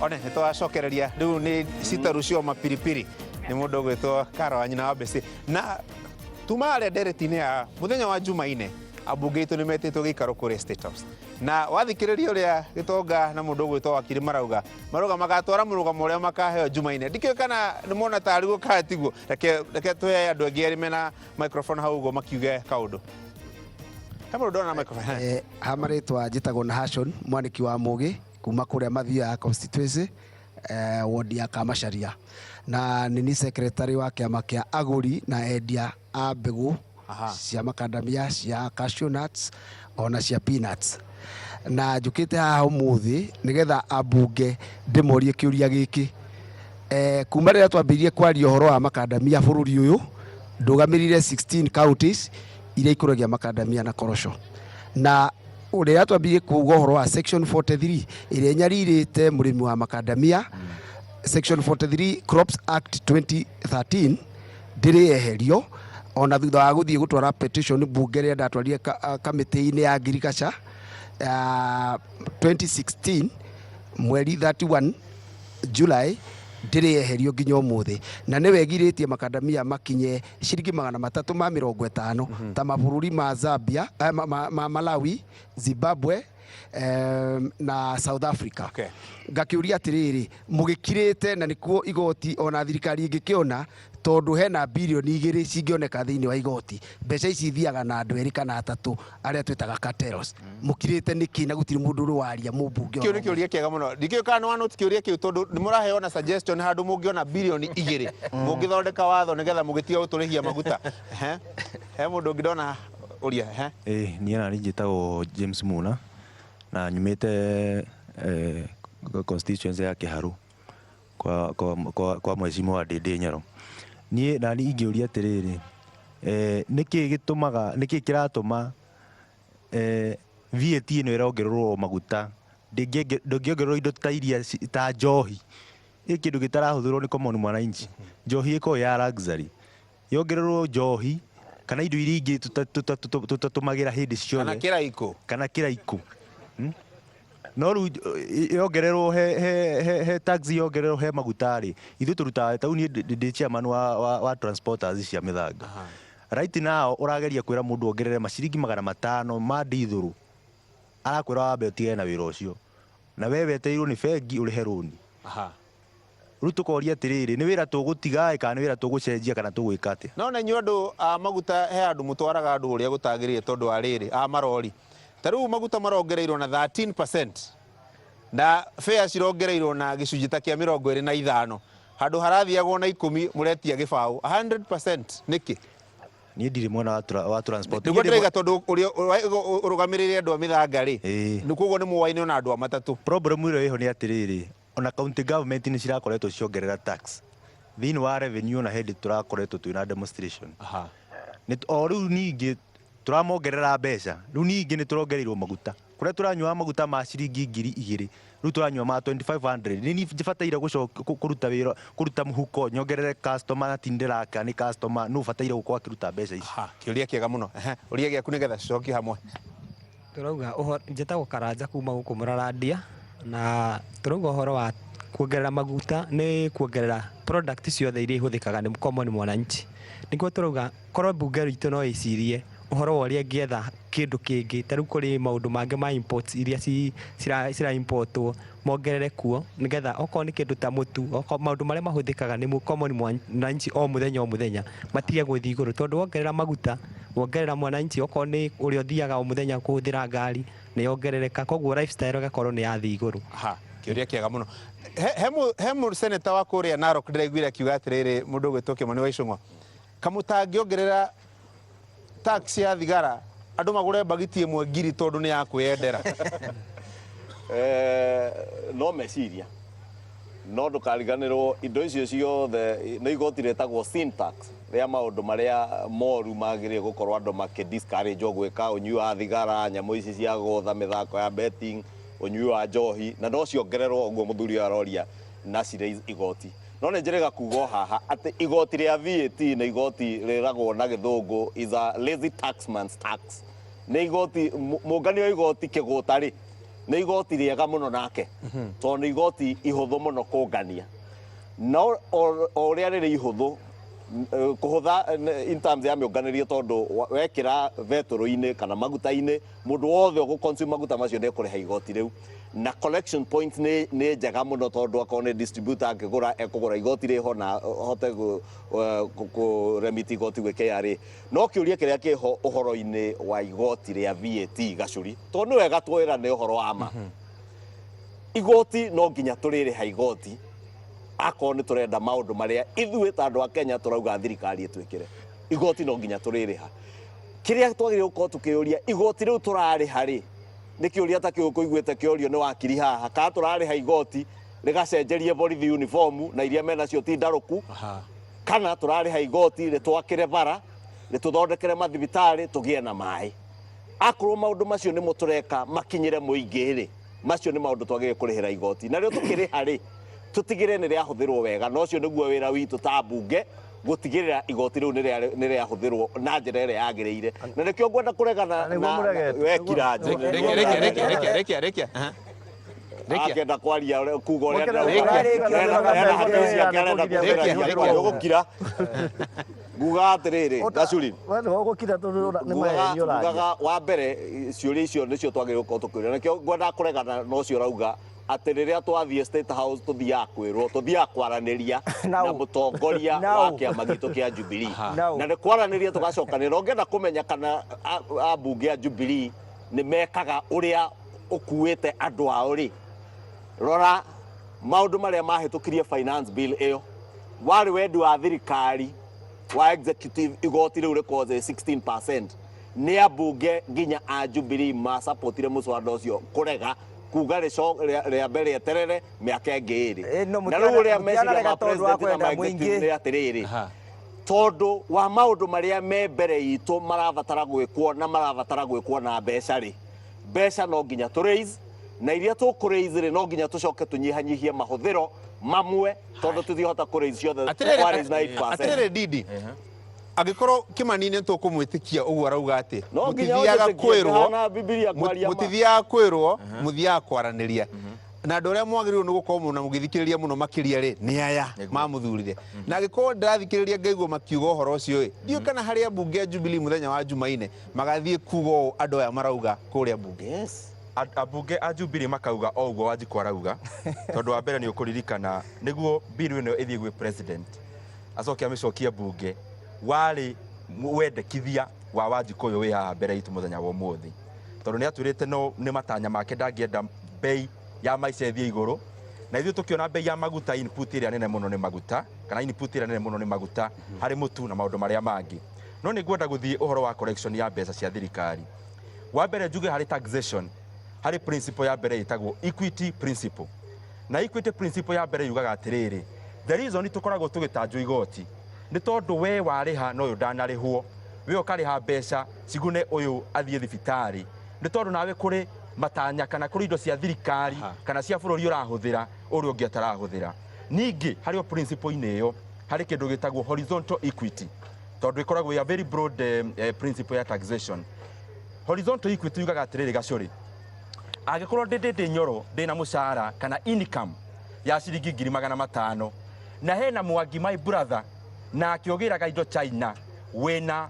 One nĩ twacokereria rĩu nĩ citarucio mapiripiri nĩ mũndũ ũgwĩtwo Karo wa nyina wa Mbeci na tuma arĩa ndereti-inĩ ya mũthenya wa Jumaine ambunge aitũ nĩ metĩtwo gĩikaro kũrĩa State House na wathikĩrĩria ũrĩa Gĩtonga na mũndũ ũgwĩtwo Wakiri marauga marauga magatwara mũrũgamo ũrĩa makaheo Jumaine. Ndikĩũĩ kana nĩ mona tarĩ guo kana tiguo. Reke tũhe andũ angĩ erĩ mena microphone hau ũguo makiuge kaũndũ. He mũndũ ndona microphone. Ha marĩtwa njĩtagwo Nahashon Mwanĩki wa Mũgĩ kuma kũrĩa Mathioya constituency, ward ya Kamacharia, na nĩ ni secretary wa kĩama kĩa agũri na endia a mbegũ cia makandamia, cia cashew nuts ona cia peanuts. Na njũkĩte haha ũmũthĩ nĩgetha ambunge ndĩmorie kĩũria gĩkĩ. Kuma rĩrĩa twambĩrĩirie kwaria ũhoro wa makandamia bũrũri ũyũ, ndũgamĩrĩire 16 counties iria ikũragia makandamia na korosho. Na rĩrĩa twambĩrĩirie kuga ũhoro wa section 43 ĩrĩa ĩnyarirĩte mũrĩmi wa makandamia, section 43 Crops Act 2013 ndĩrĩ yeherio ona thutha wa gũthiĩ gũtwara petition bunge rĩrĩa ndatwarire kamĩtĩ-inĩ ya ngirigaca 2016 mweri 31 July, ndĩrĩ yeherio nginya ũmũthĩ, na nĩwe ĩgirĩtie makandamia makinye ciringi 350 ta mabũrũri ma Zambia, ma Malawi, Zimbabwe na South Africa. Ngakĩũria atĩrĩrĩ, mũgĩkirĩte na nĩkuo igoti ona thirikari ĩngĩkĩona tondũ hena 2 bilioni cingĩoneka thĩinĩ wa igoti, mbeca ici ithiaga na andũ erĩ kana atatũ arĩa twĩtaga cartels. Mũkirĩte nĩkĩ na gũtirĩ mũndũ ũrĩ waria mũmbunge Kĩu ona nĩ ũmwe? Kĩũria kĩega mũno. Ndikĩũĩ kana nĩ wanote kĩũria kĩu tondũ nĩ mũraheo na suggestion handũ mũngĩona 2 bilioni mũngĩthondeka watho nĩgetha mũgĩtige gũtũrĩhia maguta. Ehe. He mũndũ ũngĩ ndona ũria. Ehe. Ĩĩ, niĩ nani njĩtagwo James Muna na nyumĩte constituency ya Kĩharũ kwa mheshimiwa Ndindi Nyoro. Niĩ nani ingĩũria atĩrĩrĩ, nĩkĩ gĩtũmaga, nĩkĩ kĩratũma VAT ĩno ĩrongererwo maguta, ndĩngĩongererwo indo ta iria ta njohi? Ĩ kĩndũ gĩtarahũthĩrwo nĩ common mwananchi. Njohi ĩkoragwo ya luxury, yongererwo njohi kana indo iria ingĩ tũtatũmagĩra hĩndĩ ciothe. Kana kĩraikũ. Kana kĩraikũ. No rĩu yongererwo he tax, yongererwo he maguta rĩ, ithuĩ tũrutaga ta rĩu niĩ ndĩ chairman wa transporters cia mĩthanga. Right now ũrageria kwĩra mũndũ ongerere maciringi 500 ma ndithũrũ, arakwĩra wambe ũtigane na wĩra ũcio na we wetereirwo nĩ bengi ũrĩhe rũni. Rĩu tũkoria atĩrĩrĩ, nĩ wĩra tũgũtiga ĩ kana nĩ wĩra tũgũcenjia kana tũgwĩka atĩa? No na inyuĩ andũ a maguta, he andũ mũtwaraga andũ ũrĩa gũtagĩrĩire tondũ wa rĩrĩ a marori ta rĩu maguta marongereirwo na 13% na fare cirongereirwo na gĩcunjĩ ta kĩa 25, handũ harathiagwo na 10 mũretia gĩbaũ 100% nĩkĩ? Niĩ ndirĩ mwena wa transport. Nĩguo ndĩraiga tondũ ũrĩa ũrũgamĩrĩire andũ a mĩthanga rĩ, nĩ koguo nĩ mũwaine ona andũ a matatũ. Problem ĩrĩa ĩho nĩ atĩrĩrĩ, ona county government nĩ cirakoretwo ciongerera tax thĩinĩ wa revenue, ona hĩndĩ tũrakoretwo twĩna demonstration. O rĩu ningĩ tũramongerera mbeca, rĩu ningĩ nĩ tũrongereirwo maguta. Kũrĩa tũranyuaga maguta ma ciringi 2000, rĩu tũranyua ma 2500. Nĩ niĩ bataire kũruta wĩra, kũruta mũhuko nyongerere customer, na ti ndĩraka nĩ customer nũ bataire gũkorwo akĩruta mbeca ici. Kĩũria kĩega mũno. Ehe, ũria gĩaku nĩgetha tũcokie hamwe. Tũrauga ũhoro, njĩtagwo Karanja kuma gũkũ Mũrarandia, na tũrauga ũhoro wa kuongerera maguta nĩ kuongerera product ciothe iria ihũthĩkaga nĩ common mwananchi. Nĩguo tũrauga korwo mbunge itũ no ĩcirie ũhoro wa ũrĩa ĩngĩetha kĩndũ kĩngĩ, ta rĩu kũrĩ maũndũ mangĩ ma imports iria cira importwo, mongerere kuo nĩgetha okorwo nĩ kĩndũ ta mũtu, okorwo maũndũ marĩa mahũthĩkaga nĩ common mwananchi o mũthenya o mũthenya matige gũthiĩ igũrũ, tondũ wongerera maguta wongerera mwananchi, okorwo nĩ ũrĩa ũthiaga o mũthenya kũhũthĩra ngari nĩ yongerereka, koguo lifestyle ĩgakorwo nĩ yathiĩ igũrũ. Aha, kĩũria kĩega mũno. He seneta wa kũrĩa Narok ndĩraiguire akiuga atĩrĩrĩ, mũndũ ũgwĩtwo Kĩmani wa Icũng'wa, kamũtangĩongerera tax ya thigara andũ magũre mbagiti ĩmwe ngiri tondũ nĩ ya kwĩyendera. No meciria no ndũkariganĩrwo indo icio ciothe nĩ igoti rĩtagwo sin tax rĩa maũndũ marĩa moru magĩrĩire gũkorwo andũ makĩ discourage gwĩka, ũnyui wa thigara, nyamũ ici cia gũtha, mĩthako ya betting, ũnyui wa njohi, na no ciongererwo ũguo mũthuri ũyũ aroria na ciraise igoti. No nĩ njĩrĩga kuga o haha atĩ igoti rĩa VAT nĩ igoti rĩragwo na gĩthũngũ is a lazy taxman's tax. Nĩ igoti mũngania wa igoti kĩgũta rĩ. Nĩ igoti rĩega mũno nake tondũ nĩ igoti ihũthũ mũno kũngania no o ũrĩa rĩrĩ ihũthũ kũhũtha in terms ya mĩũnganĩrie tondũ wekĩra betũrũ-inĩ kana maguta-inĩ mũndũ wothe ũgũ-consume maguta macio nĩ ekũrĩha igoti rĩu na collection point nĩ njega mũno tondũ akorwo nĩ distributor angĩgũra ekũgũra igoti rĩho na ahote kũ remit igoti gwĩ KRA. No kĩũria kĩrĩa kĩho ũhoro-inĩ wa igoti rĩa VAT, Gacũri, tondũ nĩ wega twĩrane ũhoro wa ma, igoti no nginya tũrĩrĩha igoti akorwo nĩ tũrenda maũndũ marĩa ithuĩ ta andũ a Kenya tũrauga thirikari ĩtwĩkĩre. Igoti no nginya tũrĩrĩha. Kĩrĩa twagĩrĩirwo gũkorwo tũkĩũria, igoti rĩu tũrarĩha rĩ, nĩ kĩũria ta kĩu kũiguĩte kĩorio nĩ wakiri haha, kana tũrarĩha igoti rĩgacenjerie borithi uniform na iria menacio ti ndarũku, kana tũrarĩha igoti rĩtwakĩre bara, rĩtũthondekere mathibitarĩ, tũgĩe na maĩ. Akorwo maũndũ macio nĩmo tũreka makinyĩre mũingĩ rĩ, macio nĩ maũndũ twagĩrĩire kũrĩhĩra igoti. Narĩo tũkĩrĩha rĩ, tũtigĩrĩre nĩ rĩahũthĩrwo wega, na ũcio nĩguo wĩra witũ ta mbunge gũtigĩrĩra igoti rĩu nĩ rĩahũthĩrwo na njĩra ĩrĩa yagĩrĩire. Na nĩkĩo ngwenda kũregana Na nĩguo na mũregete. wekira nje. Rekia, rekia, rekia, rekia, rekia, rekia. Aha. Rekia. Akenda kwaria kuga ũrĩa Mũkĩra- ndĩrauga. Rekia. Ena hakiri ciake arenda Rekia, kũgeria. rekia. Ũgũkira. Nguga atĩrĩrĩ, Gacuri, We nĩwe ũgũkira tondũ nĩ maheni ũraria. Ngugaga wa mbere, ciũria icio nĩcio twagĩrĩirwo gũkorwo tũkĩũria. Nĩkĩo ngwendaga kũregana na ũcio ũrauga atĩ rĩrĩa twathiĩ State House tũthiaga kwĩrwo, tũthiaga kwaranĩria na mũtongoria wa kĩama gitũ kĩa Jubilee. Na nĩ kwaranĩria tũgacokanĩrĩra. Ũngĩenda kũmenya kana ambunge a Jubilee nĩ mekaga ũrĩa ũkuĩte andũ ao rĩ, rora maũndũ marĩa mahĩtũkirie finance bill ĩyo. Warĩ wendi wa thirikari wa executive igoti rĩu rĩkorwo 16%. Nĩ ambunge nginya a Jubilee masapotire mũswada ũcio kũrega kuga rĩambe rĩeterere mĩaka ĩngĩ ĩrĩ. No Na rĩu ũrĩa meciria mũtianarega ma tondũ wa president na kwenda ma executive mũingĩ. nĩ atĩrĩrĩ, tondũ wa maũndũ marĩa me mbere itũ marabatara gwĩkwo na marabatara gwĩkwo na mbeca rĩ, mbeca no nginya tũ raise, na iria tũkũ raise rĩ, no nginya tũcoke tũnyihanyihie mahũthĩro mamwe tondũ tũtingĩhota kũ raise ciothe kwa raise na 8%. Atĩrĩrĩ, Didi, angĩkorwo Kĩmani nĩ tũkũmwĩtĩkia ũguo arauga atĩ No nginya mũtithiaga ũnjĩtĩkie, kwĩrwo ndĩhana Bibilia kwaria ma. mũtithiaga kwĩrwo, mũthiaga kwaranĩria na andũ arĩa mwagĩrĩirwo nĩ gũkorwo mũno mũgĩthikĩrĩria mũno makĩria rĩ, nĩ aya mamũthurire. Na angĩkorwo ndĩrathikĩrĩria ngaigua makiuga ũhoro ũcio ĩ, ndiũĩ kana harĩ ambunge a Jubilee mũthenya wa Jumaine magathiĩ kuga ũũ andũ aya marauga kũrĩa mbunge. Yes. Ambunge a Jubilee makauga o ũguo Wanjikũ arauga, tondũ wa mbere nĩ ũkũririkana nĩguo bill ĩno ĩthiĩ gwĩ president acoke amĩcokie mbunge, warĩ wendekithia wa Wanjikũ ũyũ wĩ haha mbere itũ mũthenya wa ũmũthĩ, tondũ nĩ atwĩrĩte no nĩ matanya make ndangĩenda bei ya maica ĩthiĩ igũrũ. Na ithuĩ tũkĩona bei ya maguta, input ĩrĩa nene mũno nĩ maguta, kana input ĩrĩa nene mũno nĩ maguta harĩ mũtu na maũndũ marĩa mangĩ. No nĩ ngwenda gũthiĩ ũhoro wa correction ya mbeca cia thirikari. Wa mbere njuge harĩ taxation, harĩ principle ya mbere ĩtagwo equity principle. Na equity principle ya mbere yugaga atĩrĩrĩ, the reason tũkoragwo tũgĩtanjwo igoti nĩ tondũ we warĩha na ũyũ ndanarĩhwo, we ũkarĩha mbeca cigune ũyũ athiĩ thibitarĩ, nĩ tondũ nawe kũrĩ matanya kana kũrĩ indo cia thirikari kana cia bũrũri ũrahũthĩra ũrĩa ũngĩ atarahũthĩra. Ningĩ harĩ o principle-inĩ ĩyo harĩ kĩndũ gĩtagwo horizontal equity, tondũ ĩkoragwo ya very broad principle ya taxation. Horizontal equity yugaga atĩrĩrĩ, Gacũrĩ, angĩkorwo ndĩ Nyoro ndĩna mũcara kana income ya ciringi 500,000, na hena Mwangi my brother nake ũgĩraga indo China wĩna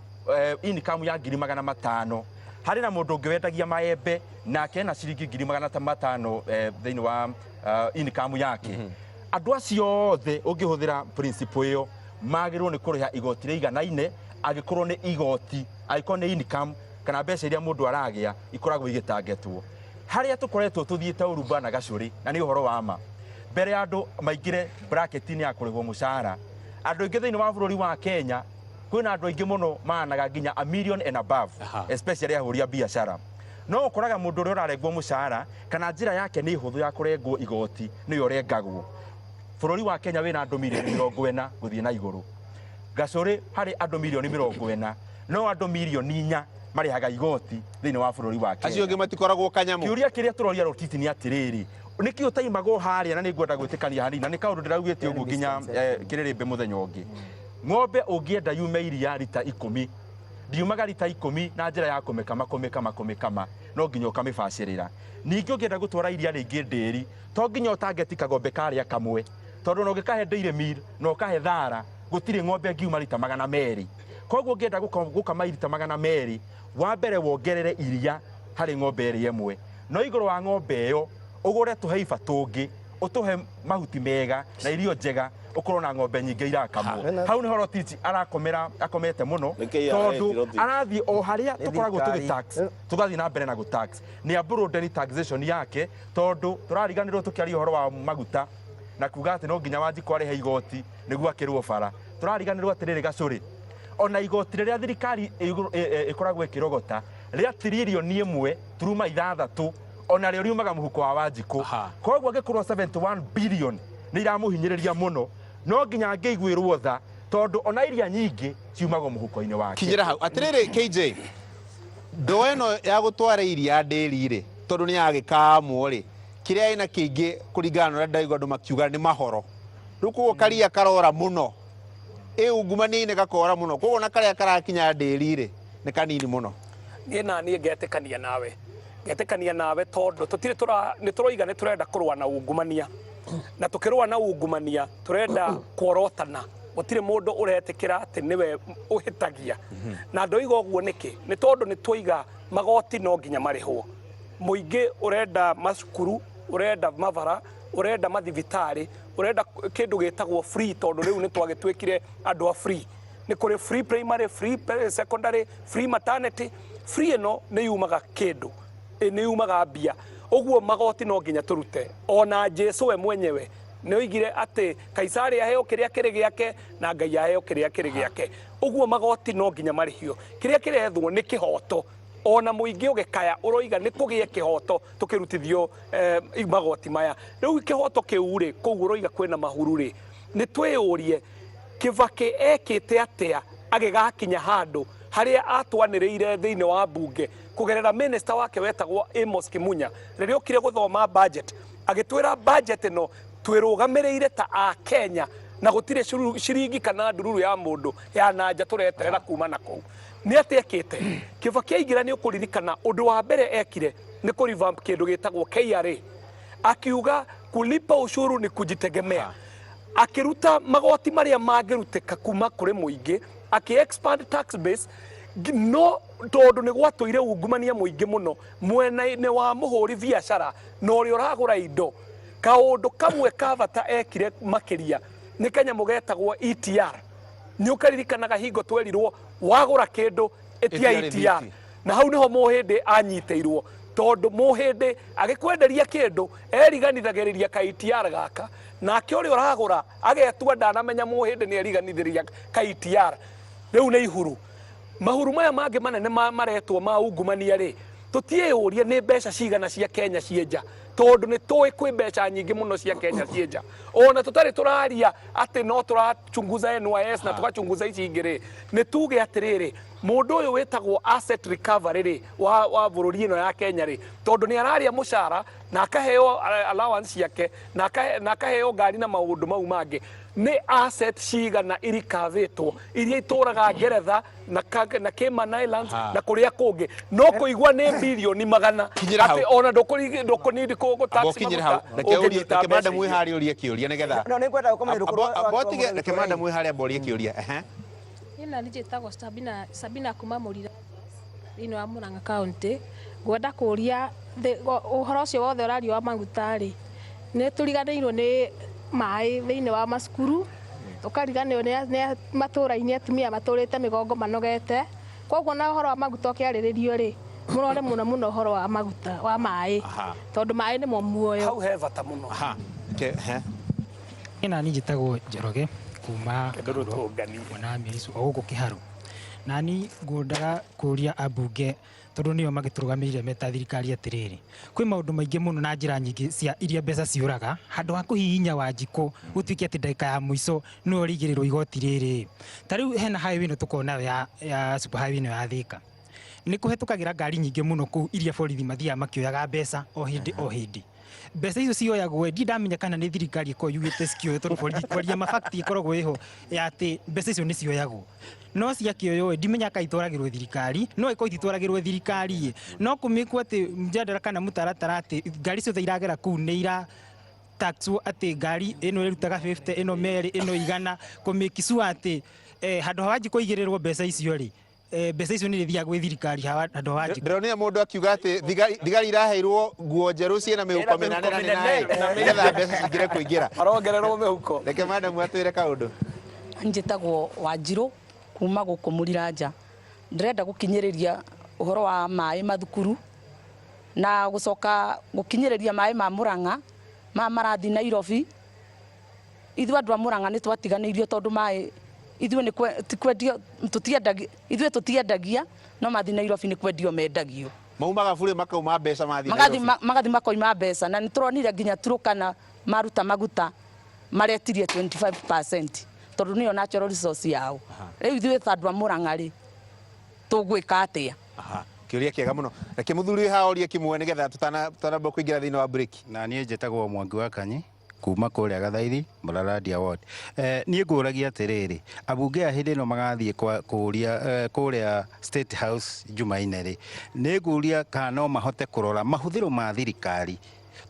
income ya 500,000, harĩ na mũndũ ũngĩ wendagia maembe nake ena ciringi 500,000 thĩinĩ wa income yake, andũ acio othe ũngĩhũthĩra principle ĩyo magĩrĩirwo nĩ kũrĩha igoti rĩiganaine, angĩkorwo nĩ igoti, angĩkorwo nĩ income kana mbeca iria mũndũ aragĩa ikoragwo igĩtangetwo. Harĩa tũkoretwo tũthiĩte ũru na Gacũrĩ, na nĩ ũhoro wa ma, mbere ya andũ maingĩre bracket-inĩ ya kũrĩhwo mũcara, andũ aingĩ thĩinĩ wa bũrũri wa Kenya, kwĩna andũ aingĩ mũno maanaga nginya a million and above, especially ahũri a biacara. No ũkoraga mũndũ ũrĩa ũrarengwo mũcara kana njĩra yake nĩ hũthũ ya kũrengwo igoti nĩyo ũrengagwo. Bũrũri wa Kenya wĩna andũ 40 milioni gũthiĩ na igũrũ. Gacũrĩ, harĩ andũ 40 milioni, no andũ 4 milioni marĩhaga igoti thĩinĩ wa bũrũri wa Kenya. Acio angĩ matikoragwo kanyamũ. Kĩũria kĩrĩa tũroria rotiti nĩ atĩrĩrĩ, nĩkĩ ũtaimagwo harĩa? Na nĩ ngwenda gwĩtĩkania hanini, na nĩ kaũndũ ndĩraugĩte ũguo nginya kĩrĩrĩmbĩ mũthenya ũngĩ. Ng'ombe ũngĩenda yume iria rita 10, Ndiumaga rita 10 na njĩra ya kũmĩkama kũmĩkama kũmĩkama, no nginya ũkamĩbacĩrĩra. Ningĩ ũngĩenda gũtwara iria rĩingĩ ndĩri, to nginya ũtangeti kagombe karĩa kamwe, tondũ ona ũngĩkahe Dairy Meal na ũkahe thara, gũtirĩ ng'ombe ĩngiuma rita 200. Koguo ũngĩenda gũkama rita 200, wa mbere wongerere iria harĩ ng'ombe ĩrĩa ĩmwe, no igũrũ wa ng'ombe ĩyo ũgũre tũheiba tũngĩ, ũtũhe mahuti mega na irio njega, ũkorwo na ng'ombe nyingĩ irakamwo. Hau nĩho Rotich arakomera, akomete mũno, tondũ arathiĩ o harĩa tũkoragwo tũgĩ tax, tũgathiĩ na mbere na gũ tax. Nĩ abroaden taxation yake, tondũ tũrariganĩrwo tũkĩaria ũhoro wa maguta na kuga atĩ no nginya Wanjikũ arĩhe igoti nĩguo akĩrwo bara. Tũrariganĩrwo atĩrĩrĩ gacũrĩ, ona igoti rĩrĩa thirikari ĩkoragwo ĩkĩrogota rĩa tiririoni 1.6 ona rĩo riumaga mũhuko wa Wanjikũ. Koguo angĩkorwo 71 billion nĩ iramũhinyĩrĩria mũno, no nginya angĩiguĩrwo tha, tondũ ona iria nyingĩ ciumaga mũhuko-inĩ wake. Kinyĩra hau atĩrĩrĩ KJ, ndoo ĩno ya gũtwara iria ndĩri rĩ, tondũ nĩ yagĩkamwo rĩ, kĩrĩa ĩna kĩingĩ kũringana na ũrĩa ndaigua andũ makiuga nĩ mahoro. Rĩu koguo karia karora mũno, ĩungumania-inĩ gakora mũno, koguo na karĩa karakinya ndĩri rĩ nĩ kanini mũno. Niĩ na niĩ ngetĩkania nawe, ngetĩkania nawe tondũ tũtirĩ nĩ tũroiga nĩ tũrenda kũrũa na ungumania, na tũkĩrũa na ungumania tũrenda kuorotana. Gũtirĩ mũndũ ũretĩkĩra atĩ nĩwe ũhĩtagia. Na ndoiga ũguo nĩkĩ? Nĩ tondũ nĩ twaiga magoti no nginya marĩhwo. Mũingĩ ũrenda macukuru, ũrenda mabara, ũrenda mathibitarĩ, ũrenda kĩndũ gĩtagwo free, tondũ rĩu nĩ twagĩtuĩkire andũ a free. Nĩ kũrĩ free primary, free secondary, free maternity. Free ĩno nĩ yumaga kĩndũ, nĩ yumaga mbia. Ũguo magoti no nginya tũrute. Ona Jesu we mwenyewe nĩ oigire atĩ Kaisari aheo kĩrĩa kĩrĩ gĩake na Ngai aheo kĩrĩa kĩrĩ gĩake. Ũguo magoti no nginya marĩhio. Kĩrĩa kĩrethwo nĩ kĩhoto. Ona mũingĩ ũgĩkaya ũroiga nĩ kũgĩe kĩhoto tũkĩrutithio magoti maya. Rĩu kĩhoto kĩu rĩ, kũu ũroiga kwĩna mahuru rĩ, nĩ twĩyũrie Kibaki ekĩte atĩa agĩgakinya handũ harĩa atwanĩrĩire thĩinĩ wa mbunge kũgerera minister wake wetagwo Amos Kimunya, rĩrĩa okire gũthoma budget agĩtwĩra budget ĩno twĩrũgamĩrĩire ta a Kenya na gũtirĩ ciringi kana ndururu ya mũndũ ya nanja tũreterera kuma na kũu. Nĩ atĩa ekĩte? Kibaki aingĩra nĩ ũkũririkana ũndũ wa mbere ekire nĩ kũ revamp kĩndũ gĩtagwo KRA, akiuga kulipa ushuru ni kujitegemea. Akĩruta magoti marĩa mangĩrutĩka kuma kũrĩ mũingĩ, akĩ expand tax base, no tondũ nĩ gwatũire ungumania mũingĩ mũno mwena-inĩ wa mũhũri biacara na ũrĩa ũragũra indo. Kaũndũ kamwe ka bata ekire makĩria nĩ kanyamũ getagwo ETR. Nĩ ũkaririkanaga hingo twerirwo wagũra kĩndũ ĩtia ETR, na hau nĩho mũhĩndĩ anyitĩirwo, tondũ mũhĩndĩ agĩkwenderia kĩndũ eriganithagĩrĩria ka ETR gaka, nake ũrĩa ũragũra agetua ndanamenya mũhĩndĩ nĩ eriganithĩrĩria ka ETR. Rĩu nĩ ihuru. Mahuru maya mangĩ manene maretwo ma ungumania rĩ, tũtiĩyũrie nĩ mbeca cigana cia Kenya ciĩ nja, tondũ nĩ tũĩ kwĩ mbeca nyingĩ mũno cia Kenya ciĩ nja. Ona tũtarĩ tũraria atĩ no tũrachunguza NYS na tũgachunguza ici ingĩ rĩ, nĩ tuge atĩrĩrĩ, mũndũ ũyũ wĩtagwo asset recovery rĩ, wa bũrũri ĩno ya Kenya rĩ, tondũ nĩ araria mũcara na akaheo allowance ciake na akaheo ngari na maũndũ mau mangĩ, nĩ asset cigana irikavĩtwo iria itũraga Ngeretha na Cayman Islands na kũrĩa kũngĩ, no kũigua nĩ bilioni 100 atĩ ona ndũkũnidi gũ tax maguta. Reke madam wĩ harĩa ũrie kĩũria nĩgetha no nĩ ngwenda gũkoma rũkũ. Reke madam wĩ harĩa amborie kĩũria. Niĩ nani njĩtagwo Sabina kuma Mũrira thĩinĩ wa Murang'a County. Ngwenda kũria ũhoro ũcio wothe ũrario wa maguta rĩ, nĩ tũriganĩirwo nĩ maĩ thĩinĩ wa macukuru, tũkariganĩrwo nĩ matũra-inĩ atumia matũrĩte mĩgongo manogete. Koguo na ũhoro wa maguta ũkĩarĩrĩrio rĩ, mũrore mũno mũno ũhoro wa maguta wa maĩ, tondũ maĩ nĩmo muoyo. Hau he bata mũno. Niĩ nani njĩtagwo Njoroge kuma mwena wa Mĩrĩcu o gũkũ Kĩharũ. Nani ngwendaga kũria ambunge tondũ nĩo magĩtũrũgamĩrĩire meta thirikari atĩrĩrĩ, kwĩ maũndũ maingĩ mũno na njĩra nyingĩ cia iria mbeca ciũraga handũ ha kũhihinya Wanjikũ gũtuĩke atĩ ndagĩka ya mũico nĩwe ũrĩigĩrĩrwo igoti rĩrĩ. Ta rĩu hena highway ĩno tũkoragwo nayo ya super highway ĩno ya Thĩka, nĩ kũhetũkagĩra ngari nyingĩ mũno kũu iria borithi mathiaga makĩoyaga mbeca o hĩndĩ o hĩndĩ. Mbeca icio cioyagwo ĩ, ndirĩ ndamenya kana nĩ thirikari ĩkoragwo yugĩte cikĩoywo tondũ borithi kwaria ma fact ĩkoragwo ĩho ya atĩ mbeca icio nĩ cioyagwo. No ciakĩoywo ĩ, ndimenyaga kana itwaragĩrwo thirikari, no ĩkorwo ititwaragĩrwo thirikari ĩ, no kũmĩkwo atĩ mjadala kana mũtaratara atĩ ngari ciothe iragera kũu nĩ ira taxwo atĩ ngari ĩno ĩrutaga 50, ĩno merĩ, ĩno 100, kũ make sure atĩ handũ ha Wanjikũ kũigĩrĩrwo mbeca icio rĩ, mbeca icio nĩ ithiaga gwĩ thirikari handũ ha Wanjikũ. Ndĩronire mũndũ akiuga atĩ thigari iraheirwo nguo njerũ ciĩna mĩhuko mĩnene na nĩnaĩ nĩgetha mbeca cingĩre kũingĩra. Marongererwo mĩhuko. Reke madam atwĩre kaũndũ. Njĩtagwo Wanjirũ kuma gũkũ Mũriranja. Ndĩrenda gũkinyĩrĩria ũhoro wa maĩ mathukuru na gũcoka gũkinyĩrĩria maĩ ma Murang'a ma marathi Nairobi. Ithuĩ andũ a Murang'a nĩ twatiganĩirio tondũ maĩ ithuĩ nĩ ti kwendio, tũtiendagia, ithuĩ tũtiendagia, no mathi Nairobi nĩ kwendio mendagio. Maumaga bure makauma mbeca mathi Magathi Nairobi. Magathi makoima mbeca, na nĩ tũronire nginya Turkana maruta maguta maretirie 25% tondũ nĩyo natural resource yao. Rĩu ithuĩ ta andũ a Murang'a rĩ, tũgwĩka atĩa? Kĩũria kĩega mũno. Reke mũthuri wĩ haha orie kĩmwe nĩgetha tũtanamba kũingĩra thĩinĩ wa break. Na niĩ njĩtagwo Mwangi wa Kanyi kuma kũrĩa Gathaithi, Mũrarandia ward. Niĩ ngũragia atĩrĩrĩ, ambunge a hĩndĩ ĩno magathiĩ kũria kũrĩa State House Jumaine rĩ, nĩ ngũria kana no mahote kũrora mahũthĩro ma thirikari,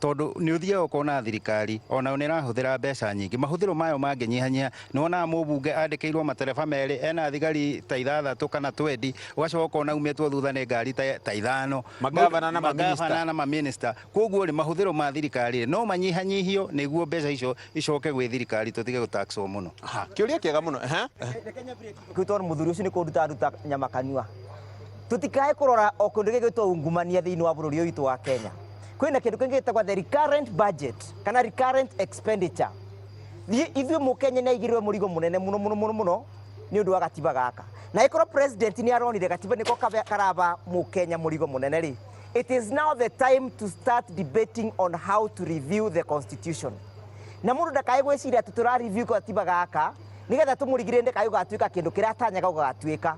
tondũ nĩ ũthiaga ũkona thirikari onayo nĩ ĩrahũthĩra mbeca nyingĩ, mahũthĩro mayo mangĩnyihanyiha. Nĩ wonaga mũmbunge andĩkĩirwo matereba merĩ ena thigari ta 6 kana 20, ũgacoka ũkona aumĩtwo thutha nĩ ngari ta 5. Magavana na maminista. Magavana na maminista. Koguo rĩ, mahũthĩro ma thirikari rĩ, no manyihanyihio nĩguo mbeca icio icoke gwĩ thirikari tũtige gũtaxwo mũno. Kĩũria kĩega mũno. Kĩu tondũ mũthuri ũcio nĩ kũnduta nduta nyama kanua. Tũtikae kũrora o kĩndũ gĩgwĩtwo ungumania thĩinĩ wa bũrũri ũyũ witũ wa Kenya. Kwĩna kĩndũ kĩngĩ gĩtagwo the recurrent budget kana recurrent expenditure. Thiĩ ithuĩ mũkenya nĩ aigĩrĩrwo mũrigo mũnene mũno mũno mũno mũno nĩ ũndũ wa gatiba gaka. Na ĩkorwo president nĩ aronire gatiba nĩko karaba mũkenya mũrigo mũnene rĩ, it is now the time to start debating on how to review the constitution. Na mũndũ ndakae gwĩciria atĩ tũra review gatiba gaka nĩgetha tũmũrigĩrĩrie ndakae gũgatuĩka kĩndũ kĩrĩa atanyaga gũgatuĩka.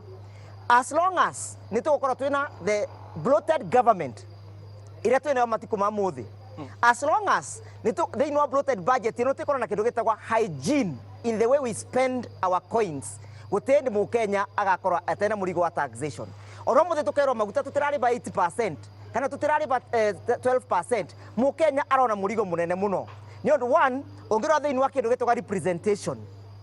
As long as nĩ tũgũkorwo twĩna the bloated government ĩrĩa twĩnayo matukũ ma mũthĩ, as long as nĩ thĩinĩ wa bloated budget ĩno tũkorwo na kĩndũ gĩtagwo hygiene in the way we spend our coins, gũtirĩ hĩndĩ mũkenya agakorwo atena mũrigo wa taxation. Oro mũthĩ tũkerwo maguta tũtirarĩba 80% kana tũtirarĩba 12%, mũkenya arona mũrigo mũnene mũno. Nĩ ũndũ one, ũngĩrora thĩinĩ wa kĩndũ gĩtagwo representation,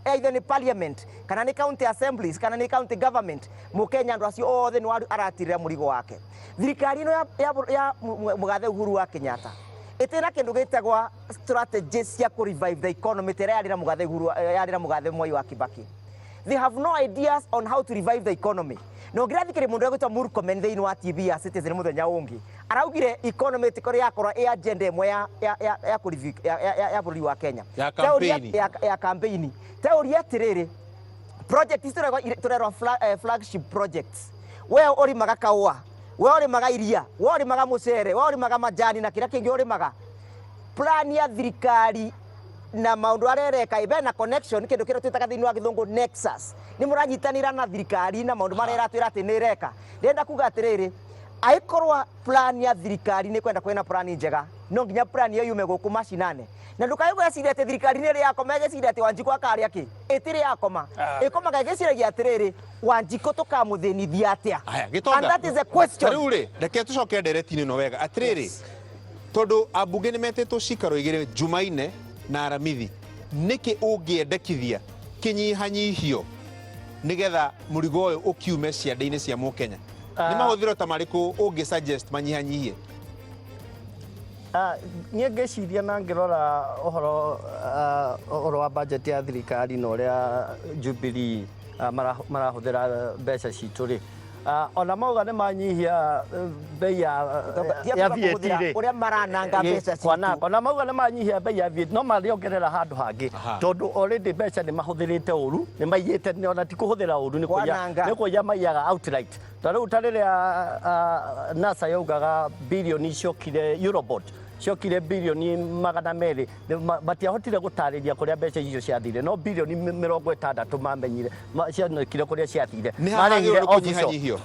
either nĩ parliament kana nĩ county assemblies kana nĩ county government, mũkenya andũ acio othe nĩ aratirĩra mũrigo wake. Thirikari ĩno ya mũgathe Uhuru wa Kenyatta ĩtĩna kĩndũ gĩtagwo strategy cia kũ revive the economy ta ĩrĩa yarĩ na mũgathe Uhuru, yarĩ na mũgathe Mwai wa Kibaki. They have no ideas on how to revive the economy. Na ũngĩrathikĩrĩria mũndũ ũrĩa ũgwĩtwo Murkomen thĩinĩ wa TV ya Citizen mũthenya ũngĩ, araugire economy ĩtikorwo yakorwo ĩ agenda ĩmwe ya bũrũri wa Kenya. Ya Teũria campaign. ya campaign. Teũria atĩrĩrĩ, project ici tũrerwo flagship projects. We ũrĩmaga kaũa, we ũrĩmaga iria, we ũrĩmaga mũcere, we ũrĩmaga majani na kĩrĩa kĩngĩ ũrĩmaga. Plan ya thirikari na maũndũ arĩa ĩreka ĩbe na connection, kĩndũ kĩrĩa twĩtaga thĩinĩ wa gĩthũngũ nexus. Nĩ mũranyitanĩra na thirikari na maũndũ marĩa ĩratwĩra atĩ nĩ ĩreka. Ndĩrenda kuga atĩrĩrĩ, angĩkorwo plan ya thirikari nĩ kwenda kwĩna plan njega, no nginya plan ĩyo yume gũkũ macinane. Na ndũkae gwĩciria atĩ thirikari nĩ ĩrĩ yakoma ĩgĩciria atĩ Wanjikũ akarĩa kĩ. Ĩtirĩ yakoma. Ĩkomaga ĩgĩciragia atĩrĩrĩ, Wanjikũ tũkamũthĩnithia atĩa? Aya, Gĩtonga. And that is a question. Ta rĩu rĩ, reke tũcoke ndereti-inĩ ĩno wega. Atĩrĩrĩ, tondũ ambunge nĩ metĩtwo cikaro igĩrĩ Jumaine na Aramithi, nĩkĩ ũngĩendekithia kĩnyihanyihio nĩgetha mũrigo ũyũ ũkiume ciande-inĩ cia mũkenya? Nĩ mahũthĩro ta marĩkũ ũngĩ suggest manyihanyihie? Niĩ ngĩciria na ngĩrora ũhoro wa budget ya thirikari na ũrĩa Jubilee marahũthĩra mbeca citũ rĩ, ona mauga nĩ manyihia bei Ti ya akuga VAT kũhũthĩra rĩ. ũrĩa marananga mbeca citũ. Kwananga. Ona mauga nĩ manyihia bei ya VAT, no marĩongerera handũ hangĩ. Tondũ already mbeca nĩ mahũthĩrĩte ũru, nĩ maiyĩte, ona ti kũhũthĩra ũru, Kwananga. nĩ kũiya maiyaga outright. Ta rĩu ta rĩrĩa NASA yaugaga bilioni iciokire Eurobond. Ciokire bilioni 200. Matiahotire gũtarĩria kũrĩa mbeca icio ciathire, no bilioni 60 mamenyire cionekire kũrĩa ciathire. Nĩ ha Marĩhire hagĩrĩirwo nĩ official. kũnyihanyihio?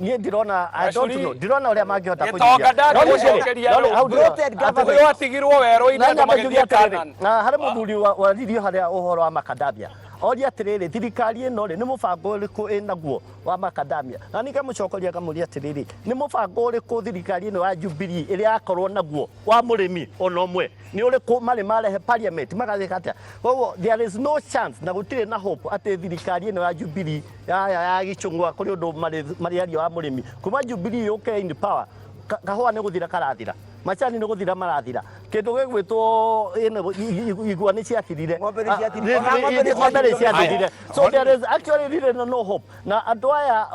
Niĩ ndirona, I don't Gacuri. know, ndirona ũrĩa mangĩhota Gĩtonga kũnyihia. ndangĩgũcokeria No, hau Bloated government. Ũyũ atigirwo werũ-inĩ Na andũ nyambe njuge magĩthiĩ atĩrĩrĩ, Canaan. na harĩ mũthuri waririe harĩa ũhoro wa makadamia, oria atĩrĩrĩ, thirikari ĩno rĩ, nĩ mũbango ũrĩkũ ĩnaguo wa makadamia? Na niĩ ngamũcokeria ngamũria atĩrĩrĩ, nĩ mũbango ũrĩkũ thirikari ĩno ya Jubilee ĩrĩa yakorwo naguo wa mũrĩmi ona ũmwe? Nĩ ũrĩkũ marĩ marehe parliament magathĩka atĩa? Koguo there is no chance na gũtirĩ na hope atĩ thirikari ĩno ya Jubilee ya gĩcũng'wa kũrĩ ũndũ marĩaria wa mũrĩmi. Kuma Jubilee yũke in power, kahũa nĩ gũthira karathira, macani nĩ gũthira marathira, kĩndũ gĩgwĩtwo ĩno igwa nĩ ciathirire. Ng'ombe nĩ ciathirire. Ah, Ona ng'ombe nĩ ng'ombe nĩ ciathirire. ciathirire. So there is actually really no hope. Na andũ aya,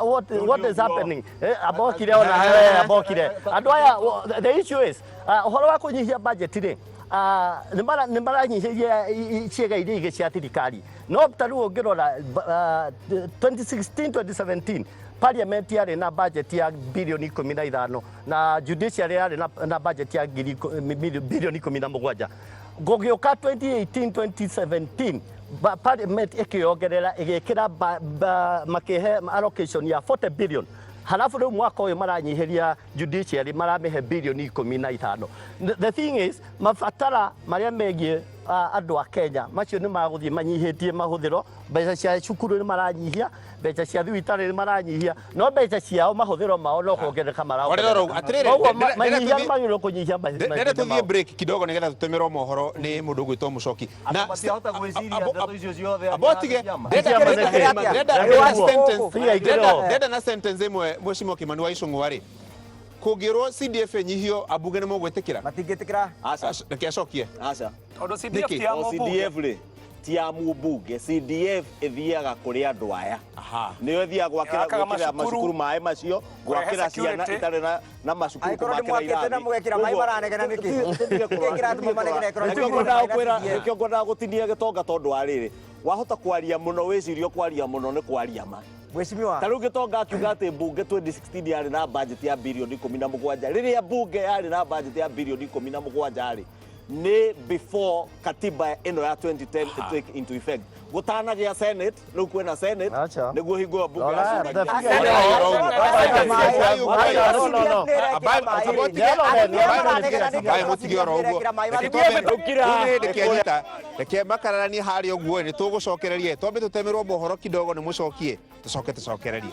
what is happening, abokire ona abokire andũ aya. The issue is, ũhoro wa kũnyihia budget rĩ, nĩ maranyihĩria ciĩga iria ingĩ cia thirikari, no ta rĩu ũngĩrora 2016 2017, parliament yarĩ na budget ya bilioni 15 na judiciary yarĩ na budget ya 17 bilioni. Gũgĩũka 2018 2017, parliament ĩkĩongerera, ĩgĩkĩra makĩhe allocation ya 40 billion. Halafu rĩu mwaka ũyũ maranyihĩria judiciary, maramĩhe bilioni 15. The thing is, mabatara marĩa megiĩ andũ a Kenya macio nĩ magũthiĩ manyihĩtie mahũthĩro. Mbeca cia cukuru nĩ maranyihia, mbeca cia thibitarĩ nĩ maranyihia, no mbeca ciao, mahũthĩro mao no kuongerereka Orero rau, atĩrĩrĩ, maraongerereka. Koguo manyihia magĩrĩirwo kũnyihia ndĩrenda mahinda tũthiĩ mao. Break kidogo nĩgetha tũtũmĩrwo mohoro nĩ mũndũ ũgwĩtwo Mũcoki. Andũ matiahota gwĩciria ndeto icio ciothe. Abotige. Ciama. Ndenda na sentence ĩmwe, Mheshimiwa Kimani wa Icũng'wa rĩ, kũngĩrwo CDF ĩnyihio, ambunge nĩ mũgwĩtĩkĩra? Matingĩtĩkĩra. Aca. Reke acokie. Aca. Tondũ CDF Nĩkĩ? ti ya O mũmbunge. CDF rĩ ti ya mũmbunge. CDF ĩthiaga kũrĩ andũ aya, nĩyo ĩthiaga gwakĩra Yakaga gwĩkĩra macukuru, macukuru maĩ macio, kũrehe gwakĩra ciana security. itarĩ na macukuru, Angĩkorwo kũmakĩra nĩmwakĩte na irathi. mũgekĩra maĩ, Ũguo, maranegena nĩkĩ? tũtige kũrora- Nĩkĩ kĩratũma manegene ĩkorwo Nĩkĩo nĩ ngwendaga maĩ na kwĩra- CDF? nĩkĩo ngwendaga gũtinia gĩtonga, tondũ wa rĩrĩ, wahota kwaria mũno, wĩcirie kwaria mũno nĩ kwaria ma. Mheshimiwa. Ta rĩu gĩtonga akiuga atĩ mbunge 2016 yarĩ na budget ya bilioni 17. Rĩrĩa mbunge yarĩ na budget ya bilioni 17 rĩ, nĩ before katiba ĩno ya 2010 take into effect, gũtanagĩa senate. Rĩu kwĩna senate, Acha. nĩguo hingo ĩyo mbunge Rora, yacemanagia. the Mbaĩ mũtige oro ũguo. Reke rĩu nĩ hĩndĩ kĩanyita, reke makararanie harĩa ũguo. Nĩ tũgũcokererie, twambe tũtemerwo mohoro kidogo nĩ mũcokie, tũcoke tũcokererie.